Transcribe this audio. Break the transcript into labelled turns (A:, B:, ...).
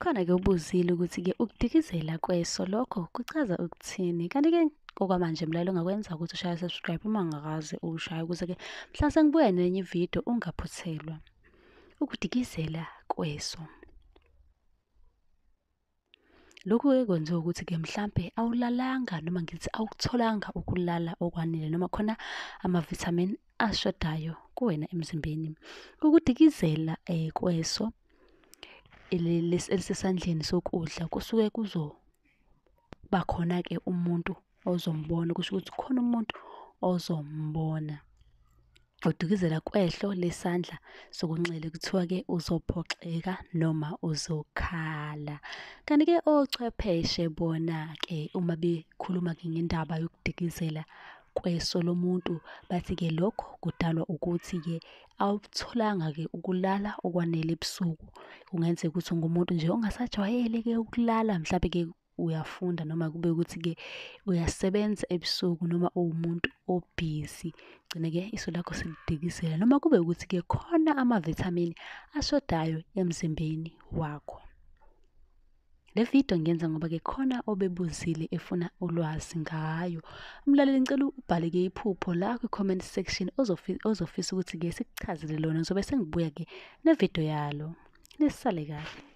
A: Khona-ke ubuzile ukuthi-ke ukudikizela kweso lokho kuchaza ukuthini. Kanti-ke okwamanje mlaleli ongakwenza ukuthi ushaye subscribe uma ungakaze uwushaye ukuze-ke mhla sengibuya nenye ividiyo ungaphuthelwa. Ukudikizela kweso. Lokhu-ke kwenziwa ukuthi-ke mhlampe awulalanga noma ngithi awukutholanga ukulala okwanele noma khona ama-vitamin ashodayo kuwena emzimbeni. Ukudikizela kweso elisesandleni sokudla kusuke kuzoba khona-ke umuntu ozombona, kusho ukuthi kukhona umuntu ozombona. Ukudikizela kwehlo lesandla sokunxele kuthiwa-ke uzophoxeka noma uzokhala. Kanti-ke ochwepheshe bona-ke uma bekhuluma-ke ngendaba yokudikizela kweso lomuntu, bathi-ke lokho kudalwa ukuthi-ke awukutholanga-ke ukulala okwanele ebusuku. Kungenzeka ukuthi ungumuntu nje ongasajwayele-ke ukulala, mhlampe-ke uyafunda noma kube ukuthi-ke uyasebenza ebusuku noma uwumuntu obhizi. Gcine-ke iso lakho selidikizela noma kube ukuthi-ke khona amavithamini ashodayo emzimbeni wakho. Le video ngiyenza ngoba-ke khona obebuzile efuna ulwazi ngayo. Mlaleli ngicela ubhale-ke iphupho la kwi-comment section ozofisa ukuthi-ke sikuchazele lona. Ngizobe sengibuya-ke nevidiyo yalo. Nisale kahle.